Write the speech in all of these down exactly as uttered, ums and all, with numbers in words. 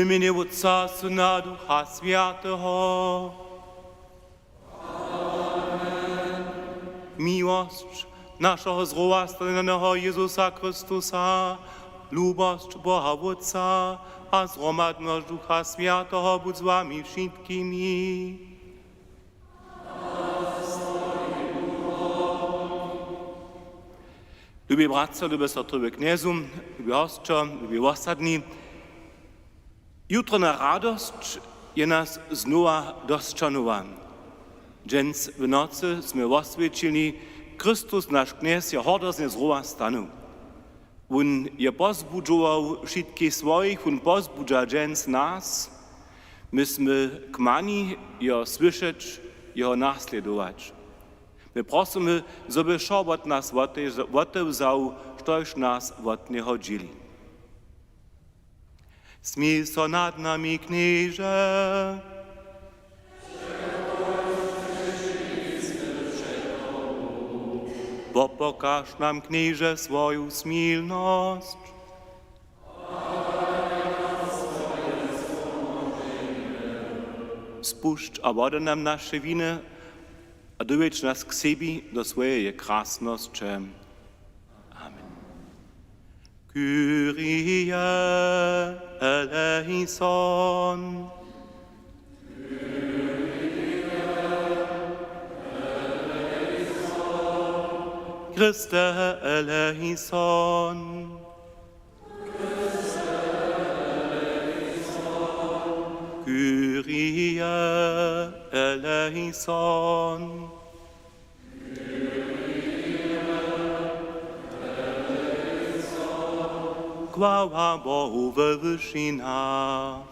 W mjenje Wótca, Syna, Ducha Swjateho. Miłosć našeho zrowastanjeneho Jezusa Chrystusa, lubosć Boha Wótca a zhromadnosć Ducha Swjateho budź z wami wšitkimi. Lubi bratřa, lubi sotry w Knjezu, lubi hosćo, lubi wosadni, jutrowna radosć je nas znowa dosćahnyła. Dźens w nocy smy woswjećili, Chrystus, naš Knjez, je hordoznje zrowa stanył. Wón je pozbudźował wšitkich swojich, wón pozbudźa dźens nas. My smy kmani jeho słyšeć, jeho naslědować. My prosymy, zo by wšo wot nas wotewzał, štož nas wot njeho dźěli. Smil so nad nami, Knježe. Wopokaž nam, Knježe, swoju smilnosć. Spušć a wodaj nam naše winy a dowjedź nas k sebi do swojeje krasnosće. Amen. Kyrie eleison. Christe eleison. Kyrie eleison. Chwała Bohu we wyšinach.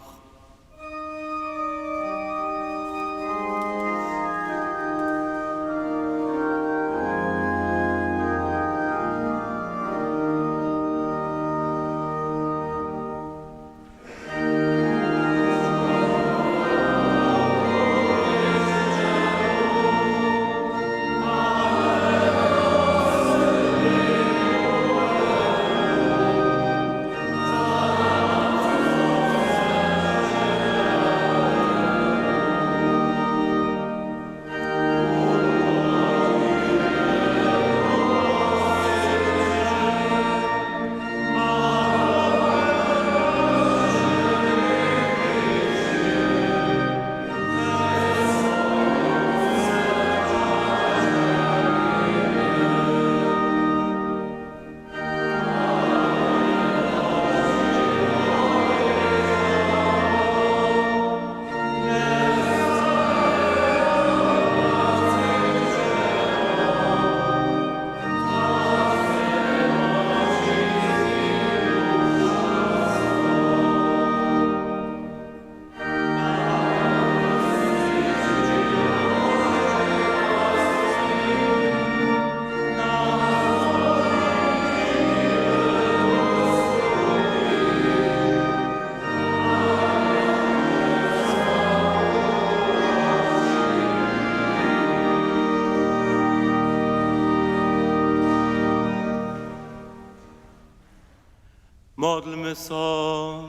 Modlmy so.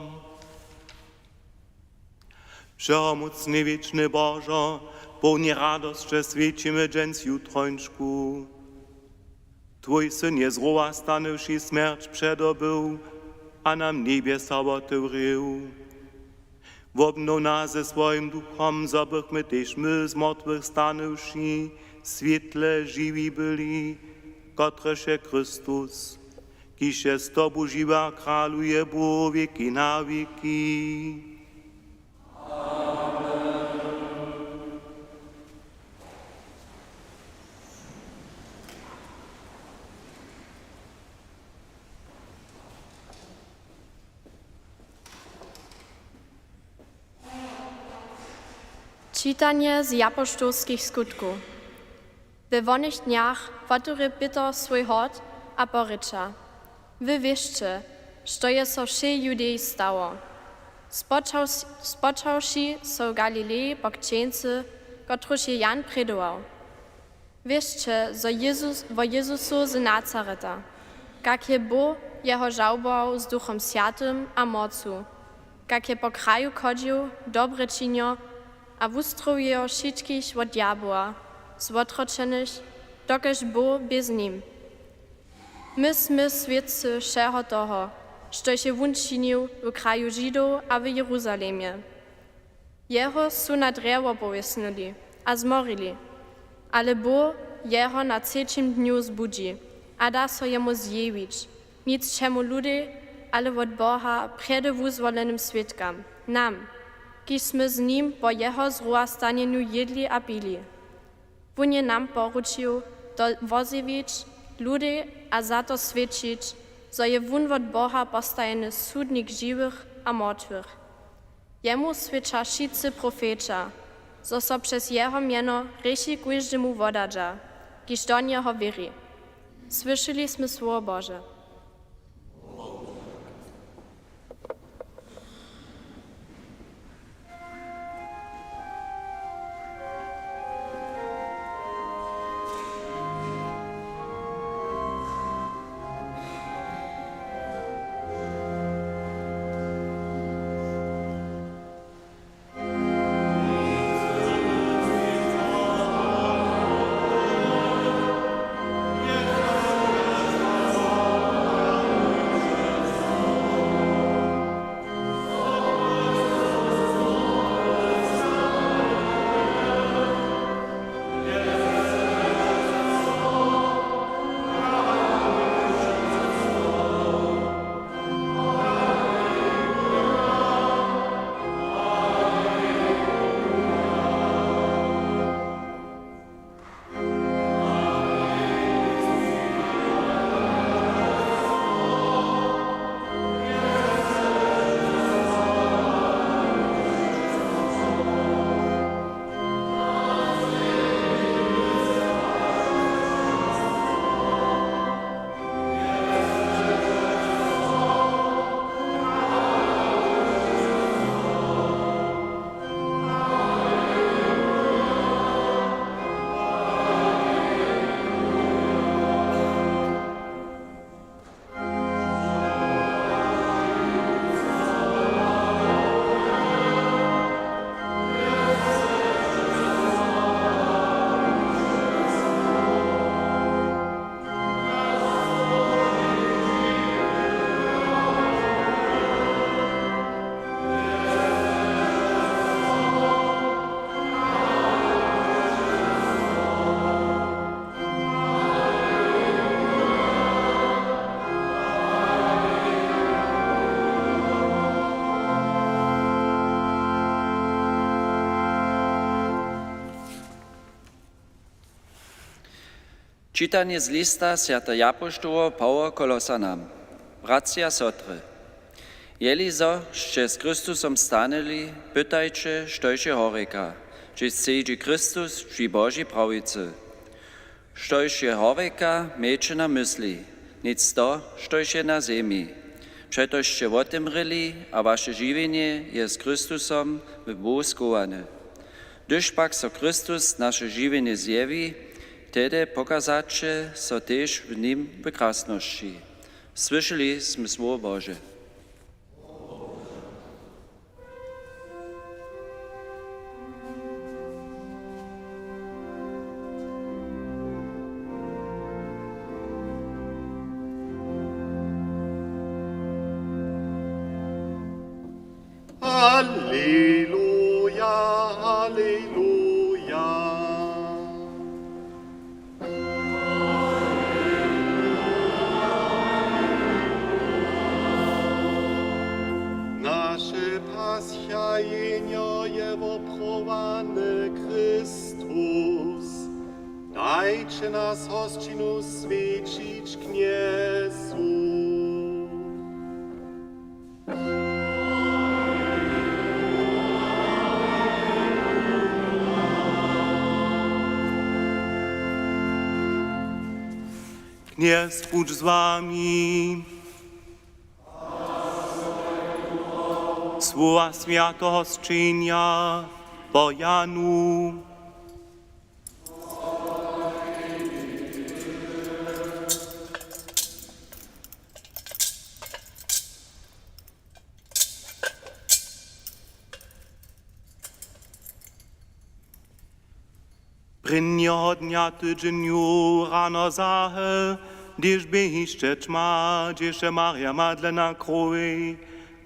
Wšehomócny, wěčny Božo, połni radosće swjećimy dźens jutrońšku. Twój Syn je z rowa stanywši smjerć předobył a nam njebjesa wotewrěł. Wobnow nas ze swojim Duchom, zo bychmy tež my z mortwych stanywši w swětle žiwi byli, kotrež je Chrystus, kiž je z tobu žiwy a kraluje Bóh wěki na wěki. Čitanje z Apoštołskich Skutkow. We wonych dnjach wotewrě Pětr swój hort a porěča: Wy wěsće, što je so w wšej Judeji stało, spočaw-, spočawši so w Galileji po křćeńcy, kotruž je Jan prědował. Wěsće zo Jezus, wo Jezusu z Nazareta, kak je Bóh jeho žałbował z Duchom Swjatym a mocu, Kak je po kraju chodźił, dobre činił a wustrowujeho wšitkich wot djaboła, zwotročenych, dokelž był bě z nim. My smy swědcy wšeho toho, štož je wón činił w kraju Židow a w Jeruzalemje. Jeho su na drjewo powěsnyli a zmorili, ale Bóh jeho na třećim dnju zbudźi a da so jemu zjewić, nic čemu ludej, ale wot Boha prjedy wuzwolenym swědkam, nam, kiž smy z nim po jeho zrowastanjenju jědli a pili. Wón je nam poručił to wozjewić ludej a za to swědčić, zo je wón wot Boha postajeny sudnik žiwych a mortwych. Jemu swědča wšitcy profeća, zo so přez jeho mjeno hrěchi kóždemu wodadźa, kiž do njeho wěri. Słyšeli smy słowo Bože. Čitanje z lista swjateho japoštoła Pawoła Kolosanam. Bratřa a sotry, jeli zo sće z Chrystusom stanyli, pytajće, štož je horjeka, hdźež sedźi Chrystus při Božej prawicy. Štož je horjeka, mějće na mysli, nic to, štož je na zemi. Přetož sće wotemrěli a waše žiwjenje je z Chrystusom w Bohu schowane. Hdyž pak so Chrystus naše žiwjenje zjewi, tehdy pokazaće so tež w nim w krasnosći. Słyšeli smy słowo Bože. Aleluja, aleluja. Naše paschajenjo je woprowany Chrystus. Dajće nas hosćinu swjećić Knjezu. Knjez budź z wami. Słowa swjateho sćenja po Janu. Prěnjeho dnja tydźenju rano zahe, hdyž bě hišće ćma, dźěše Marja Madlena k hrowej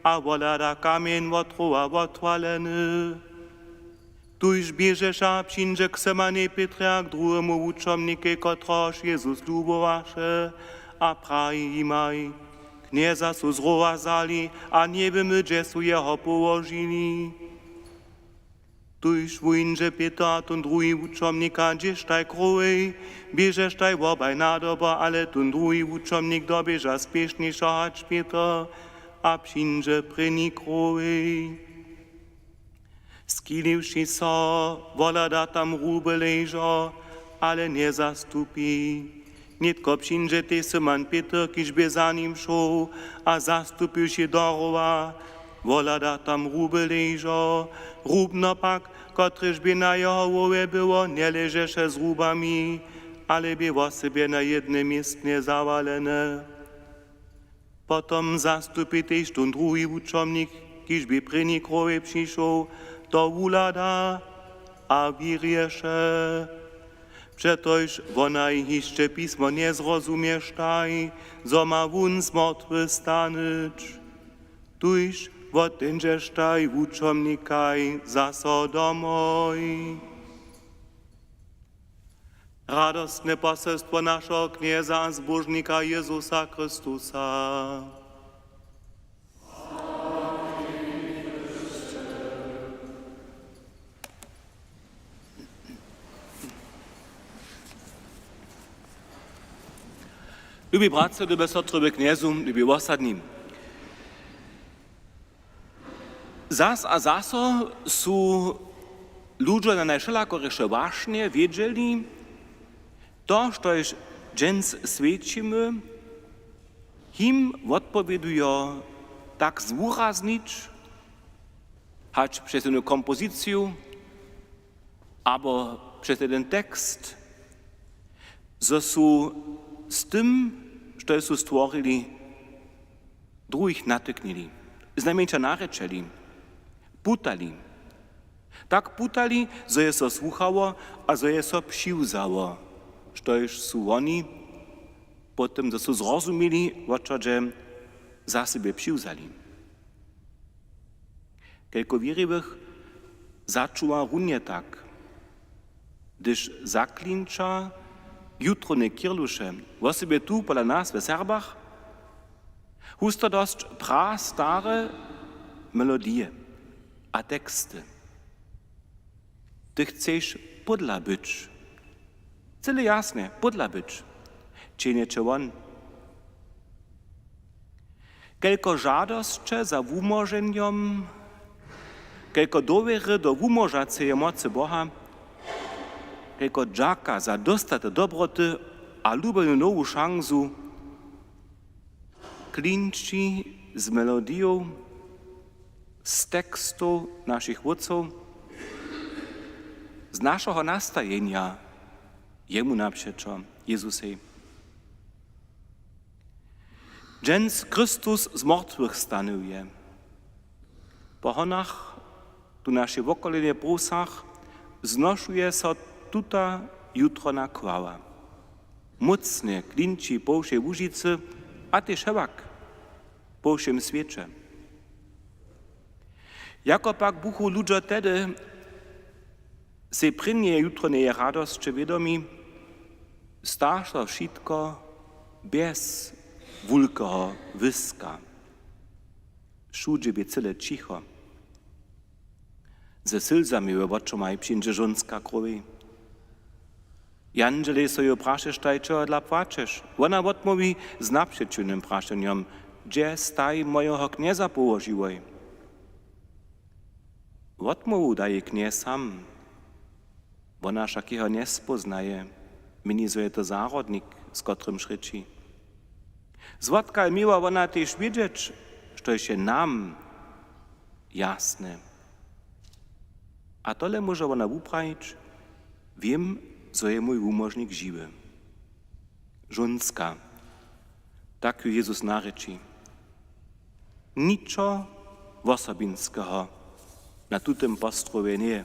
a wohlada kamjeń wot hrowa wotwaleny. Tuž běžeše a přińdźe k Symonjej Pětrje a k druhemu wučomnikej, kotrehož Jezus lubowaše, a praji jimaj: Knjeza su z hrowa wzali a njewěmy, hdźe su jeho połožili. Tuž wuńdźe Pětr a tón druhi wučomnik a hdźež taj k hrowej, běžeštaj wobaj na dobo, ale tón druhi wučomnik doběža spěšnišo hač Pětr a přińdźe prěni k hrowej. Schiliwši so, wohlada tam hruby ležo, ale njezastupi. Nětko přińdźe tež Simon Pětr, kiž bě za nim šoł, a zastupiwši do hrowa, wohlada tam hruby ležo. Hrubno pak, kotrež bě na jeho hłowje było, njeležeše z hrubami, ale bě wosebje na jednym městnje zawalene. Potom zastupi tež tón druhi wučomnik, kiž bě prěni k hrowej přišoł, to wuhlada a wěrješe. Přetož wonaj hišće pismo njezrozumještaj, zo ma wón z mortwych stanyć. Tuž woteńdźeštaj wučomnikaj zaso domoj. Radostne poselstwo našeho Knjeza a Zbóžnika Jezusa Chrystusa. Lubi bratřa, lube sotry w Knjezu, lubi wosadni. Zas a zaso su ludźo na najwšelakoriše wašnje wědźeli, to, štož dźens swjećimy, jim wotpowědujo tak zwuraznić, hač přez jednu kompoziciju abo přez jedyn tekst, zo su z tym, štož su stworili, druhich natyknili, znajmjeńša narěčeli, putali. Tak putali, zo je so słuchało a zo je so přiwzało, štož su woni po tym, zo su zrozumili, wočo dźe, za sebje přiwzali. Kelko wěriwych začuwa runje tak, hdyž zaklinča jutrowne kirluše, wosebje tu pola nas w Serbach, husto dosć prastare melodije a teksty. Ty chceš pódla być. Cyle jasnje, pódla być, čehnjeće won. Kelko žadosće za wumóženjom, kelko dowěry do wumóžaceje mocy Boha, kelko dźaka za dóstate dobroty a lubjenu nowu šansu, klinči z melodiju, z tekstow našich wótcow, z našeho nastajenja jemu napřećo, Jezusej. Dźens Chrystus z mortwych stanył je. Po honach tu w našej wokolinje, po wsach, znošuje so tuta jutrowna chwała. Mócnje klinči po wšej Łužicy a tež hewak po wšěm swěće. Jako pak buchu ludźo tehdy sej prěnjeje jutrowneje radosće wědomi, sta so wšitko bjez wulkeho wyska. Wšudźe bě cyle ćicho. Ze sylzami we wočomaj přińdźe žónska k hrowej. Jandźelej so ju prašeštaj: „Čehodla płačeš?“ Wona wotmołwi z napřećiwnym prašenjom: „Hdźe staj mojeho Knjeza połožiłoj?“ Wotmołwu daje Knjez sam. Wona wšak jeho njespóznaje, měni, zo je to zahrodnik, z kotrymž rěči. Złotkal měła wona tež wědźeć, štož je nam jasne. A tole móže wona wuprajić: „Wěm, zo je mój wumóžnik žiwy.“ Žónska, tak ju Jezus narěči. Ničo wosobinskeho na tutym postrowje njeje.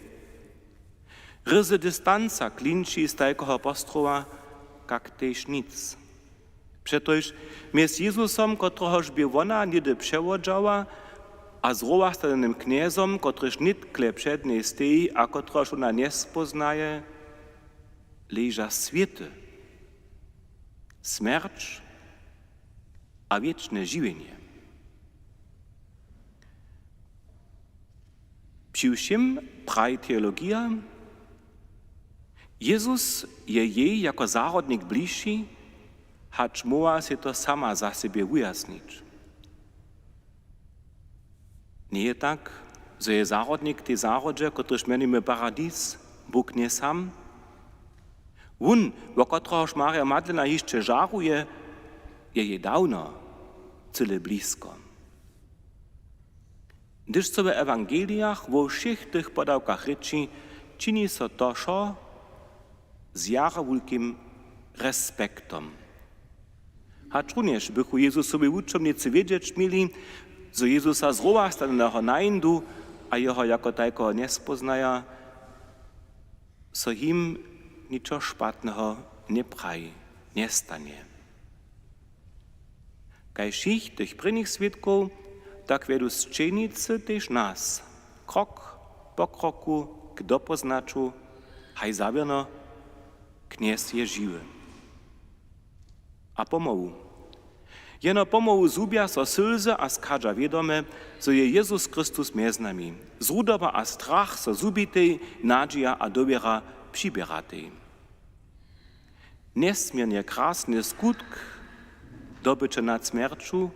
Ryzy distanca klinči z tajkeho postrowa, kak tež nic. Přetož mjez Jezusom, kotrehož bě wona něhdy přewodźała, a z rowastanenym knjezom, kotryž nětkle před njej steji a kotrehož wona njespóznaje, leža swěty, smjerć a wěčne žiwjenje. Při wšěm, praji teologija, Jezus je jej jako zahrodnik bližši, hač móhła sej to sama za sebje wujasnić. Njeje tak, zo je zahrodnik w tej zahrodźe, kotryž mjenujemy paradiz, Bóh njej sam? Wón, wo kotrehož Marja Madlena hišće žaruje, je jej dawno cyle blisko. Hdyž so w ewangelijach wo wšěch tych podawkach rěči, čini so to wšo z jara wulkim respektom. Hačrunjež bychu Jezusowi wučomnicy wědźeć měli, zo Jezusa z rowastaneho najńdu a jeho jako tajkeho njespóznaja, so jim ničo špatneho njepraji, njestanje. Kaž wšěch tych prěnich swědkow, tak wjedu sćenicy tež nas krok po kroku k dopoznaću: Haj, zawěrno, Knjez je žiwy. A pomału, jeno pomału zhubja so sylzy a schadźa wědomje, zo je Jezus Chrystus mjez nami. Zrudoba a strach so zhubitej, nadźija a dowěra přiběratej. Njesměrnje krasny skutk dobyća nad smjerću,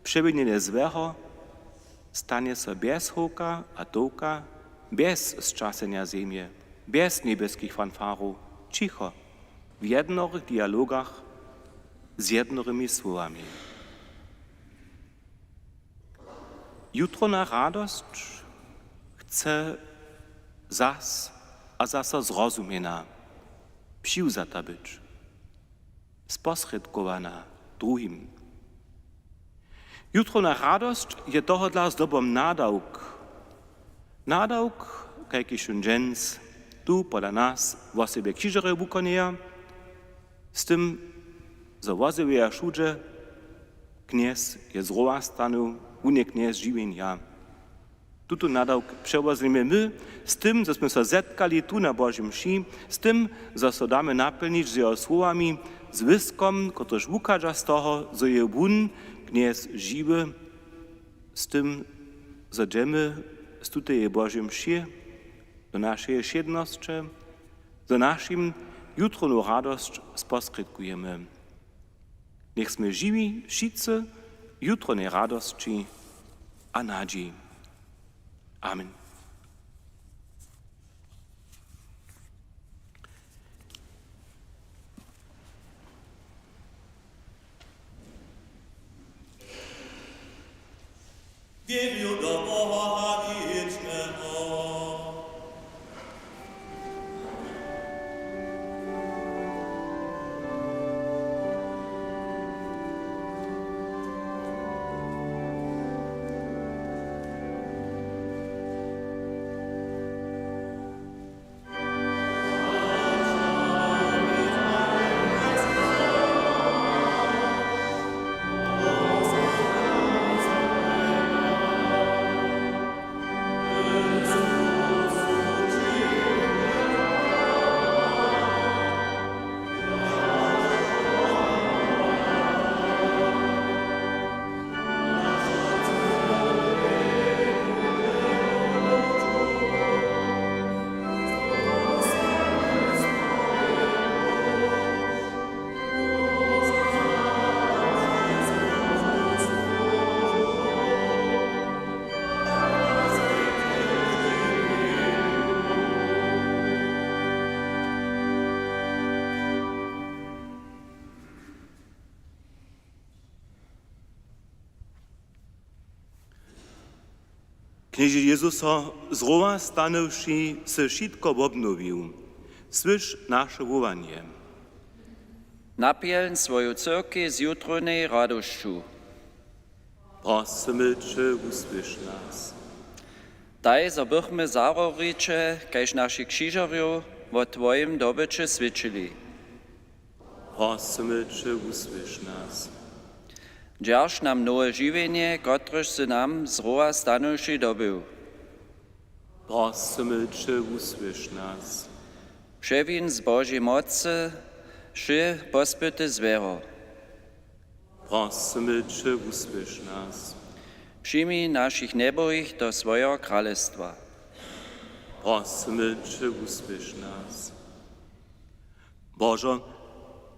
přewiněnje złeho, stanje so bjez howka a tołka, bjez sćasenja zemje, bjez njebjeskich fanfarow, ćicho, w jednorych dialogach, z jednorymi słowami. Jutrowna radosć chce zas a zaso zrozumjena, přiwzata być, sposrědkowana druhim. Jutrowna radosć je tohodla zdobom nadawk. Nadawk, kajkiž wón dźens tu pola nas wosebje křižerjo wukonjeja, z tym, zo wozjewjeja wšudźe: Knjez je z rowa stanył, wón je Knjez žiwjenja. Tutón nadawk přewozmjemy my, z tym, zo smy so zetkali tu na Božej mši, z tym, zo so damy napjelnić z jeho słowami, z łyskom, kotryž wuchadźa z toho, zo je wón, Knjez žiwy, z tym, zo dźemy z tuteje Božeje mši do našeje wšědnosće, zo našim jutrownu radosć sposrědkujemy. Njech smy žiwi wšitcy jutrownej radosći a nadźiji. Amen. Wěrił do Boha wěčneho. Knježe Jezuso, z rowa stanywši sy wšitko wobnowił. Słyš naše wołanje. Napjelń swoju cyrkej z jutrownej radosću. Prosymy će, wusłyš nas. Daj, zo bychmy zarohriće kaž našich křižerjow wo twojim dobyće swědčili. Prosymy će, wusłyš nas. Dźerž nam nowe žiwjenje, kotrež sy nam z rowa stanuši dobył. Prosymy će, wusłyš nas. Přewin z Božej mocy wšě pospyty złeho. Prosymy će, wusłyš nas. Přijmi našich njebohich do swojeho kralestwa. Prosymy će, wusłyš nas. Božo,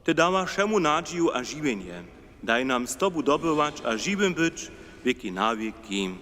ty dawaš wšemu nadźiju a žiwjenje. Daj nam z tobu dobywać a žiwym być wěki na wěki.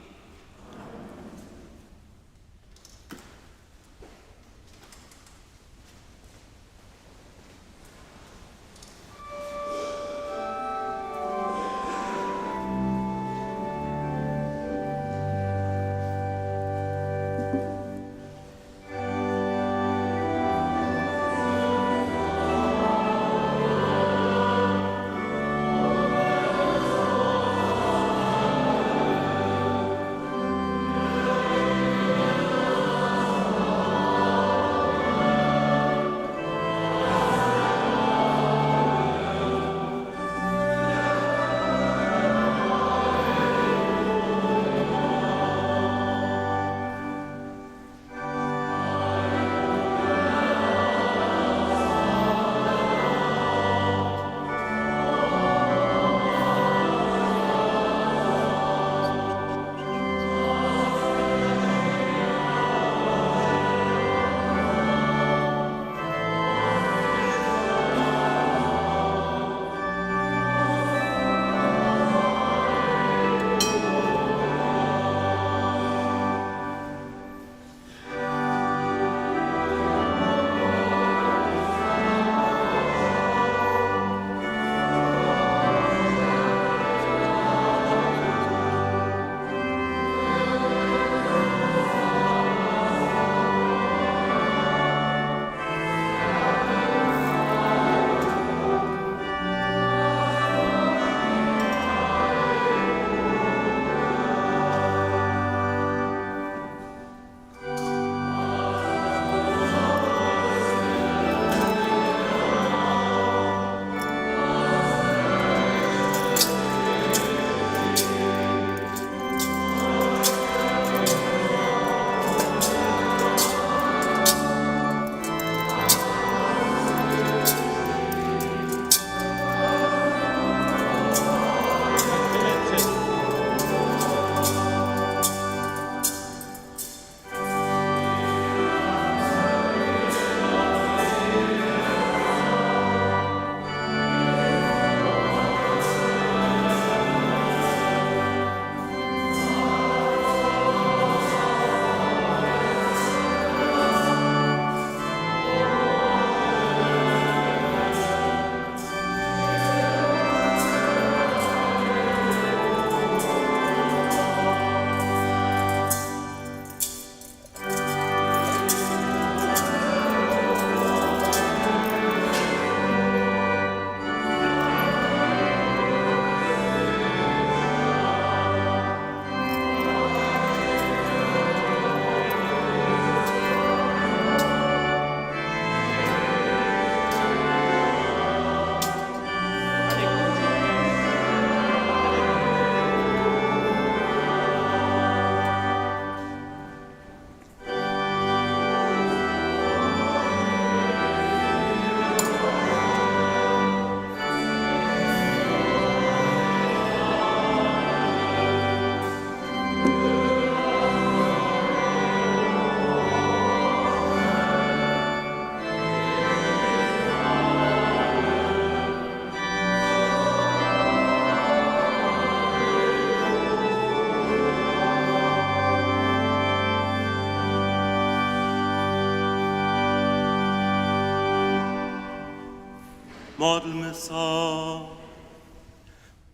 Modlmy so.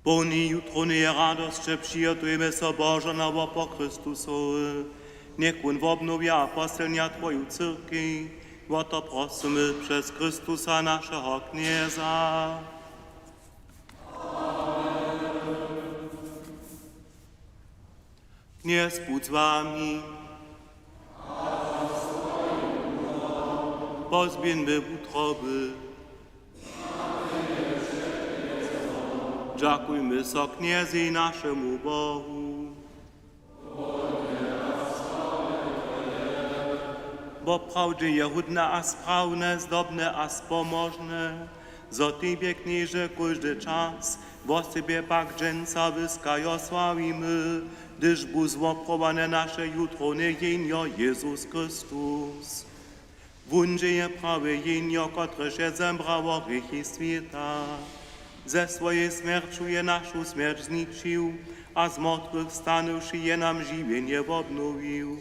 Połni jutrowneje radosće přihotujemy so, Božo, na wopor Chrystusowy. Njech wón wobnowja a posylnja twoju cyrkej. Wo to prosymy přez Chrystusa, našeho Knjeza. Knjez budź z wami. Pozběhńmy wutroby. Dźakujmy so Knjezej, našemu Bohu. Woprawdźe je hódne a sprawne, zdobne a spomožne, zo Tebje, Knježe, kóždy čas, wosebje pak dźensa, wyskajo sławimy, hdyž bu zwoprowane naše jutrowne jehnjo Jezus Chrystus. Wón dźě je prawe jehnjo, kotrež je zebrało hrěchi swěta. Ze swojej smjerću je našu smjerć zničił a z mortwych stanywši je nam žiwjenje wobnowił.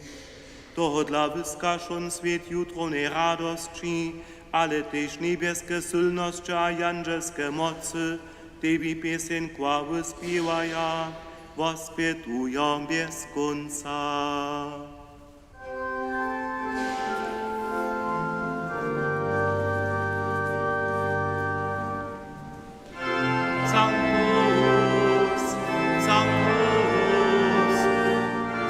Tohodla wyska wšón swět jutrownej radosći, ale tež njebjeske sylnosće a jandźelske mocy Tebi pěseń chwały spěwaja, wospětujo bjez kónca. Sanctus, Sanctus,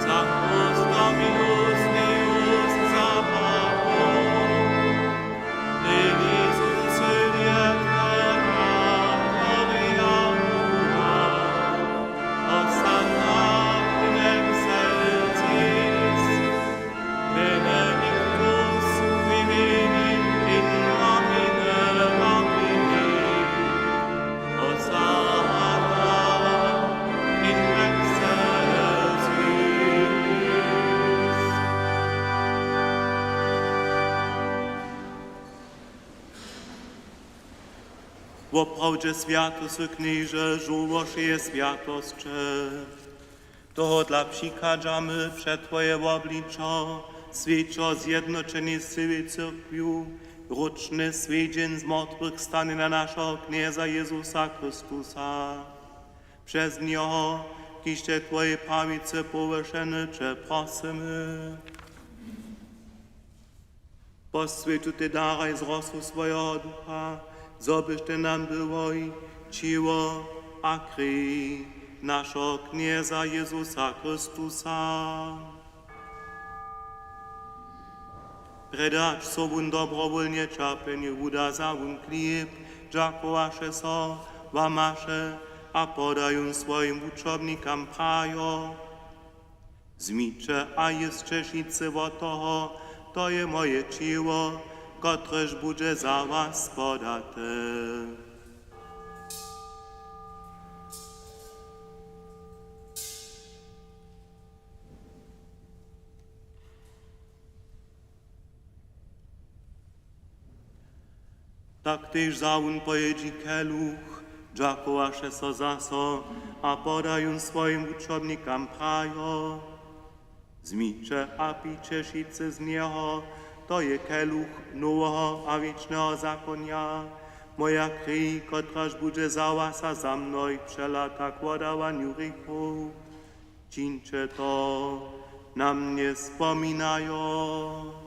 Sanctus Dominus Deus Sabaoth, Pleni sunt Saevi et Terra Gloriae Tuae. Hosanna in excelsis. Benedictus qui veni in nomine Domini. Hosanna in excelsis. Woprawdźe swjaty sy, Knježe, žórło wšeje swjatosće. Tohodla přichadźamy před Twoje wobličo, swjećo zjednoćeni z cyłej cyrkwju, ročny swjedźeń z mortwych stanjenja našeho Knjeza Jezusa Chrystusa. Přez njeho, kiž je k Twojej prawicy powyšeny, Će prosymy. Poswjeć tutej daraj z rosu swojeho Ducha, zo byštej nam byłoj ćěło a krej našeho Knjeza Jezusa Chrystusa. Prjedy hač so wón dobrowólnje ćerpjenju wuda, wza wón chlěb, dźakowaše so, łamaše a poda jón swojim wučobnikam, prajo: Wzmiće a jěsće wšitcy wot toho, to je moje ćěło, kotrež budźe za was podate. Tak tež wza wón po jědźi keluch, dźakowaše so zaso a poda jón swojim wučobnikam, prajo: Wzmiće a pijće wšitcy z njeho, to je keluch noweho a wěčneho zakonja, moja krej, kotraž budźe za was a za mnohich přelata k wodawanju hrěchow. Čińće to na mnje spominajo.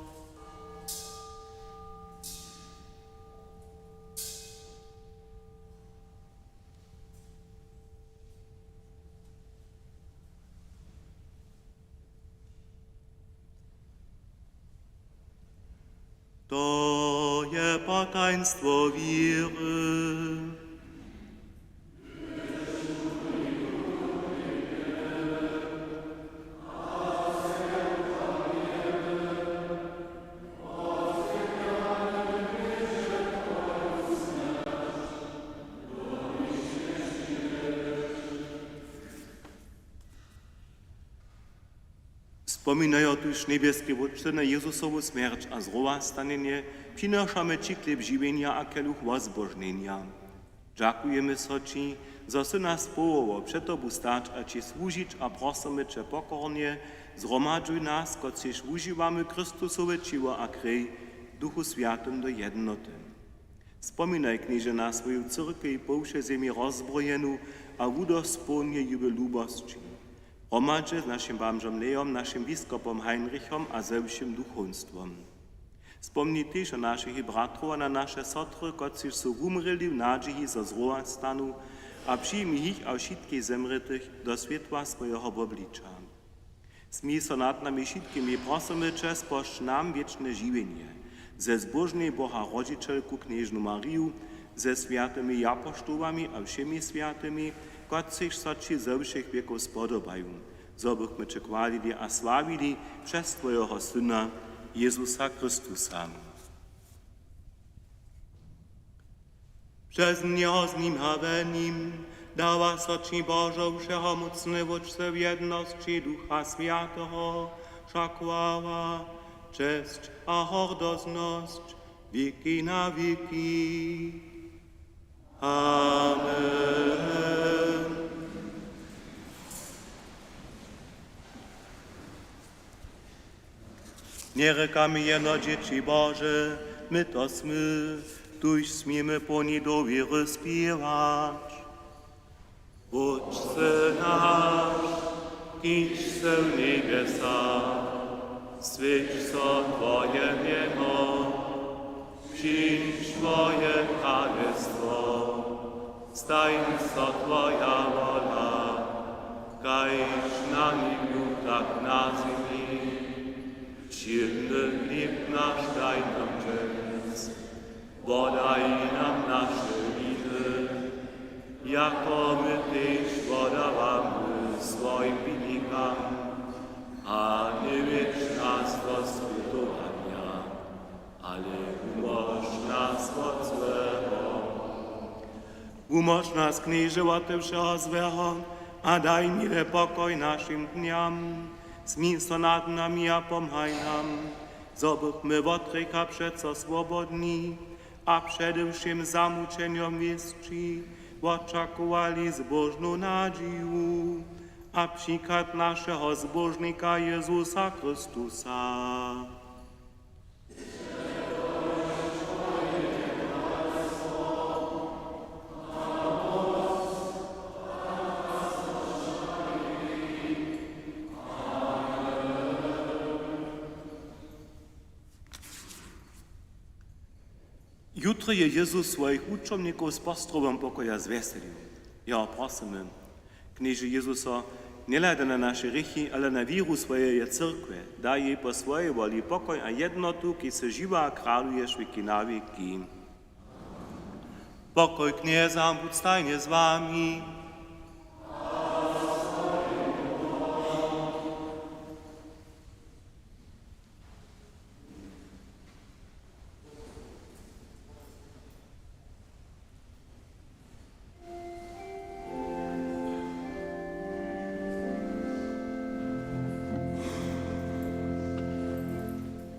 To je potajnstwo wěry. Spominajo tuž, njebjeski Wótče, na Jezusowu smjerć a zrowastanjenje, přinašamy Ći chlěb žiwjenja a keluch wozbožnjenja. Dźakujemy so Ći, zo sy nas powołał před Tobu stać a Ći słužić, a prosymy Će pokornje: Zhromadźuj nas, kotřiž wužiwamy Chrystusowe ćěło a krej, w Duchu Swjatym do jednoty. Spominaj, Knježe, na swoju cyrkej po wšej zemi rozbrojenu a wudospołń ju w lubosći, hromadźe z našim bamžom Leom, našim biskopom Heinrichom a ze wšěm duchowstwom. Spomni tež na našich bratrow a na naše sotry, kotřiž su wumrěli w nadźiji, zo zrowastanu, a přijmi jich a wšitkich zemrětych do swětła swojeho wobliča. Smil so nad nami wšitkimi, prosymy Će, spožč nam wěčne žiwjenje. Ze zbóžnej Boha rodźićelku knježnu Mariju, ze swjatymi japoštołami a wšěmi swjatymi, kotřiž so ći ze wšěch wěkow spodobaju, zo bychmy će chwalili a sławili přez twojeho Syna Jezusa Chrystusa. Přez njeho, z nim a w nim dawa so ći, Božo, wšehomócny Wótče, w jednosći Ducha Swjateho wša chwała, česć a hordoznosć wěki na wěki. Amen. Njerěkamy jeno dźěći Bože, my to smy, tuž směmy połni dowěry spěwać. Wótče naš, kiž sy w njebjesach, swjeć so twoje mjeno, přińdź twoje kralestwo, stań so twoja wola, kaž na njebju, tak na zemi. Wšědny chlěb naš daj nam dźens, wodaj nam naše winy, jako my tež wodawamy swojim winikam, a njewjedź nas do spytowanja, ale wumóž nas wot złeho. Wumóž nas, Knježe, wote wšeho złeho a daj miłe pokoj našim dnjam. Smil so nad nami a pomhaj nam, zo bychmy wot hrěcha přeco swobodni a přede wšěm zamućenjom wěsći wočakowali zbóžnu nadźiju a přichad našeho Zbóžnika Jezusa Chrystusa. Jutry je Jezus swojich wučomnikow z postrowom pokoja zwjeselił. Jeho prosymy: Knježe Jezuso, njehladaj na naše hrěchi, ale na wěru swojeje cyrkwje. Daj jej po swojej woli pokoj a jednotu, kiž sy žiwy a kraluješ wěki na wěki. Pokoj Knjeza budź stajnje z wami.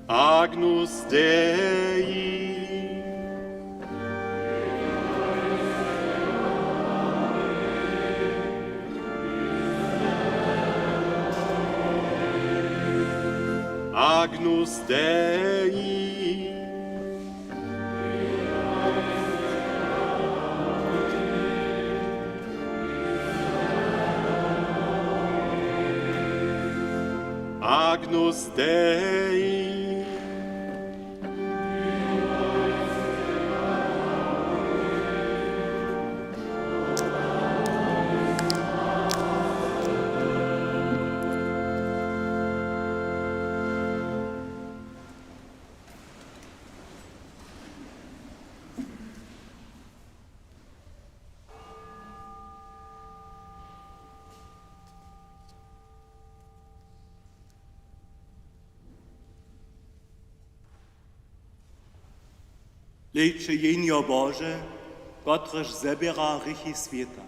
Agnus Dei. Agnus Dei. Agnus Dei. Hlejće, Jehnjo Bože, kotrež zběra hrěchi swěta.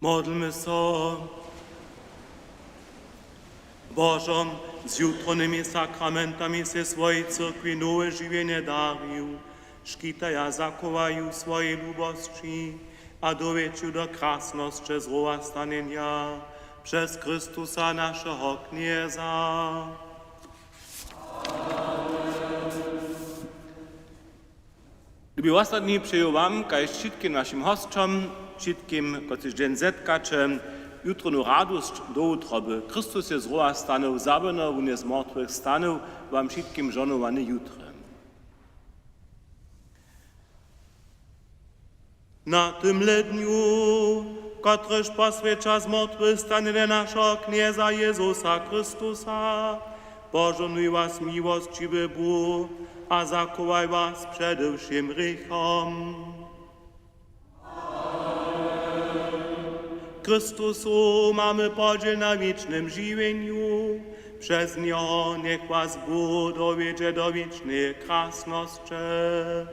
Modlmy so. Božo, z jutrownymi sakramentami sy swojej cyrkwi nowe žiwjenje darił. Škitaj a zachowaj ju w swojej lubosći a dowjedź ju do krasnosće zrowastanjenja přez Chrystusa, našeho Knjeza. Lubi wosadni, přeju wam, kaž wšitkim našim hosćom, wšitkim, kotřiž dźensa zetkaće, jutrownu radosć do wutroby. Chrystus je zrowastanył, zabynył, wón je z mortwych stanył, wam wšitkim žohnowany jutry. Na tymle dnju, kotryž poswjeća zmortwychwstanjenje našeho Knjeza Jezusa Chrystusa, požohnuj was miłosćiwy Bóh a zachowaj was přede wšěm hrěchom. Chrystusu mamy podźěl na wěčnym žiwjenju. Přez njeho njech was Bóh dowjedźe do wěčneje krasnosće.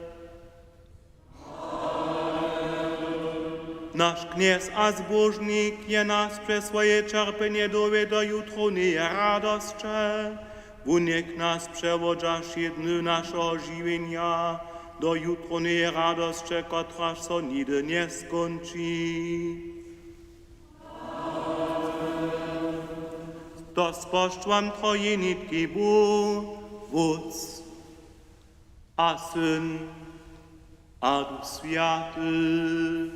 Naš Knjez a Zbóžnik je nas přez swoje ćerpjenje dowjedł do jutrowneje radosće. Wón njech nas přewodźa wšě dny našeho žiwjenja do jutrowneje radosće, kotraž so nihdy njeskónči. To spožč wam trojenitki Bóh, Wótc a Syn a Duch Swjaty.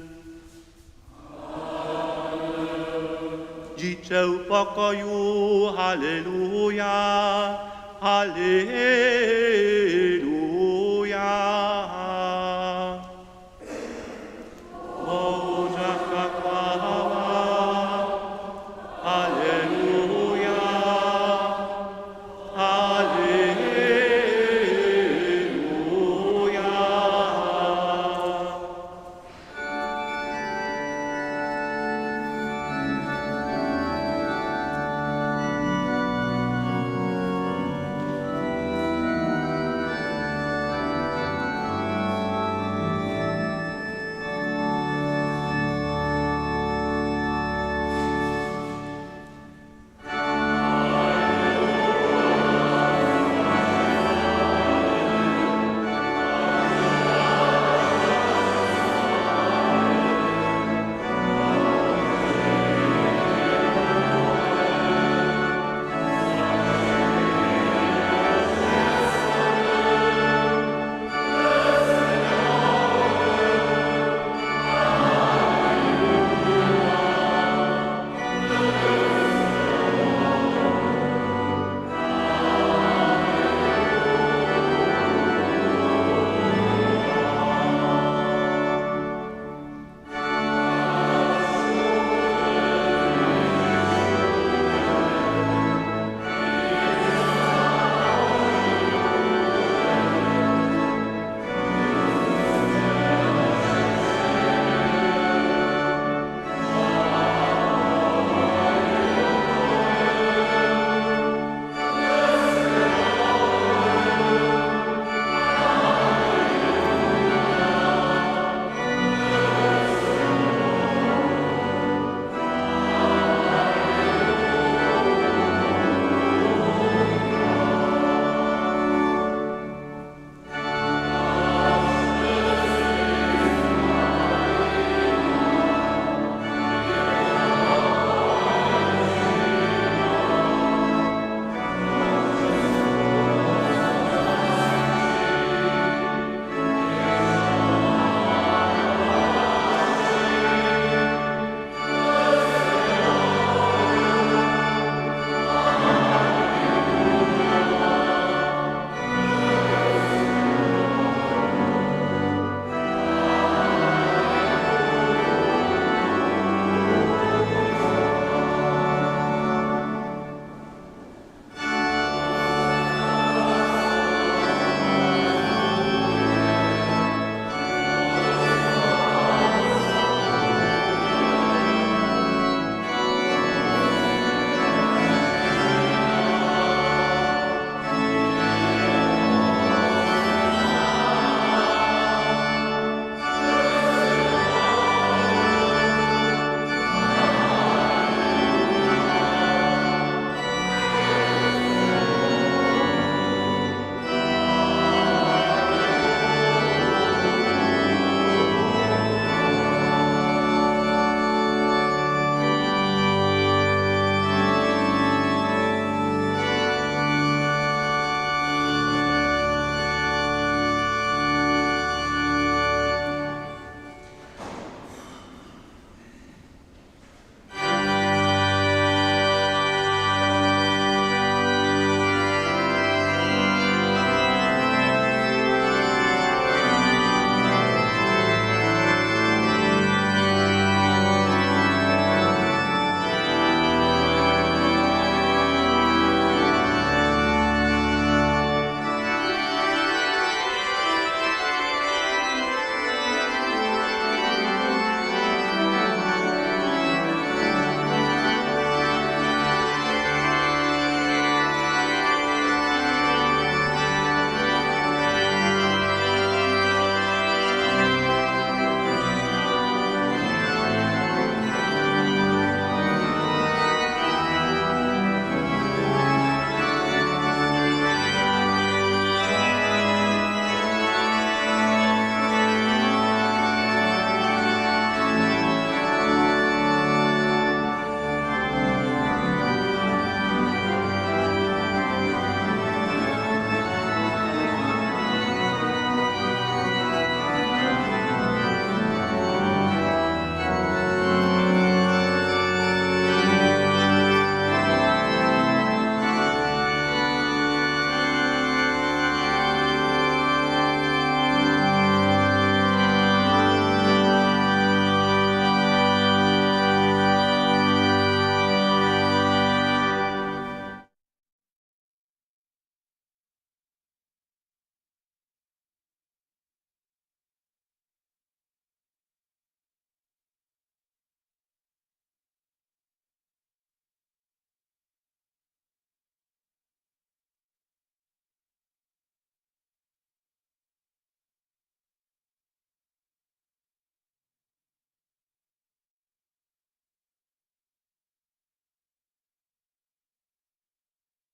Dźiće w pokoju, haleluja, haleluja.